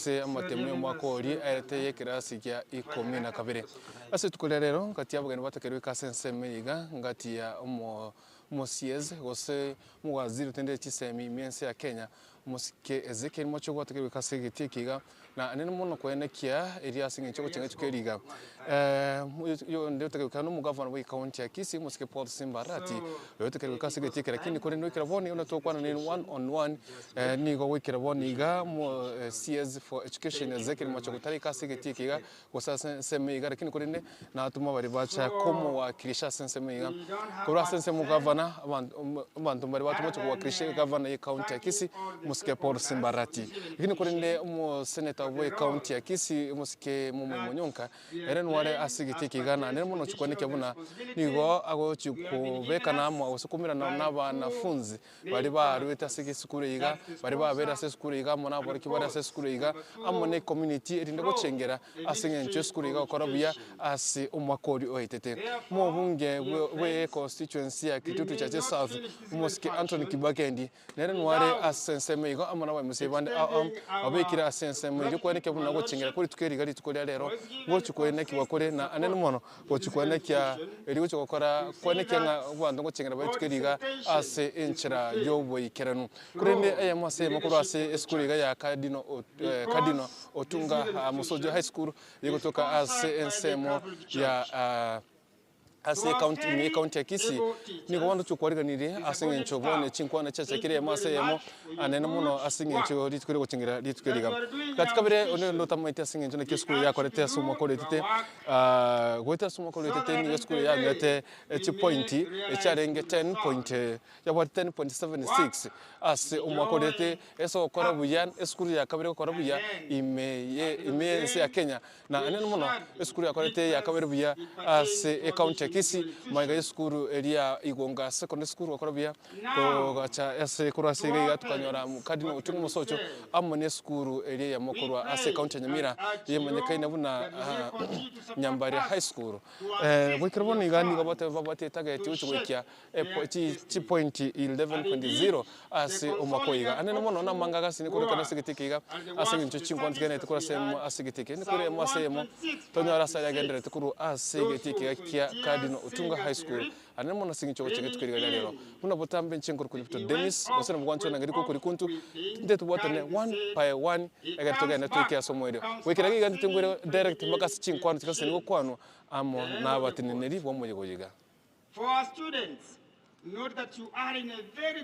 Ase amatemo y'omwaka oria aerete y'ekerasi gia ikomi na kabere. Ase rituko ria rero ngati y'abageni batakerwe ase ensemo eye iga, ngati ya omo omosieze gose omowaziri otendire chisemi ime ense ya Kenya, omosike Ezekiel Machogu atakerwe ase egetii eke iga, Na nere mono koenekia eria ase engencho y'ogochenga rituko eri iga. Onde otakeire goika nomogavana bwe ekaunti ya Kisii omosike Paul Simba Arati, oyo otakeire goika ase egetii eke lakini korende goikera bono iga togokwana nere one on one nigo goikera bono iga CS for education Ezekiel Machogu taraika ase egetii eke iga gose ase ensemo iga lakini korende natoma baria bacha komowakilisha ase ensemo iga. Korwa ase ensemo gavana abanto abanto mbare batoma gocha kowakilisha egavana ye county ya Kisii omosike Paul Simba Arati. Lakini korende omoseneta bwe county ya Kisii omosike Mumoi Monyonka ere nware ase egeti eke iga naende mono chikwanekio buna nigo agochi kobekana amo gose koumerana na abanafunzi Baria baruete ase esukuru eye iga, baria babeire ase esukuru eye iga, amo naborokigwa bare ase esukuru eye iga, amo ne ecommunity erinde gochengera ase eng'encho esukuru eye igakora buya ase omwaka oria oetete. Omobunge bwe econstituency ya Kitutu Chache South, omosike Anthony Kibagendi, nere nware ase ensemo igo amo na abaemusia bande ao ao, ababekire ase ensemo eria kwanekio buna gochengera kwe rituko eri iga rituko ria rero, gochi koenekigwa kore na anene mono. Gochia kwenekia, erio gochia gokora kwenekia ng'a abanto ngochengera bare rituko eri iga ase enchera y'oboikeranu. Korende eyemo ase eyemo korwa ase esukuru iga ya Cardinal Cardinal Otunga Musojo High School egotoka ase ensemo ya ase ecounty ime y'ecounty ya Kisii, nigo bono tochia kwariganirie ase eng'encho bono chinkwana chiachakire eyemo ase eyemo anene mono ase eng'encho rituko ri'ogochengera rituko eri iga. Gati kabere onde onde otamaeti ase eng'encho naki esukuru yakorete ase omwaka oretete. Goetera ase omwaka oretete nigo esukuru eye yanyorete chipointi echiarenge ten point yabwate 10.76 ase omwaka orete ase ogokora buya esukuru ya kabere gokora buya ime ye ime y'ense ya Kenya. Na anene mono esukuru yakorete eya kabere buya ase ecounty ya Kisii magega y'esukuru eria ya Igonga Secondary School gokora buya kogacha ase korwa ase iga iga tokanyora Cardinal Otieno Mosocho amo nesukuru eria eyemo korwa ase ecounty ya Nyamira eyemanyekaine buna Nyambaria High School. Goikera bono iga nigo babwate etarget gochia goikia chipoint 11.0 ase omwaka oyo iga. Anene mono namanga agasini korekana ase egeti eke iga ase eng'encho chinkwana tigenderete korwa ase ase egeti eke. Nikorwa eyemo ase eyemo tonyore ase aria agendererete korwa ase egeti eke iga kia Cardinal Otunga High School. Anene mono ase eng'encho ogochia rituko riga ria rero. Buna botambe inche nkorokwa Lipto Dennis, gose nabo gwanchwa nanga rikoko rikuntu, tinte tobwatane one by one ekero togende toike ase omoerio. Goikera iga intwe tingwere direct mpaka ase chinkwano chigasani gokwanwa amo na abateneneri bw'omoyega oyo iga. For our students, note that you are in a very.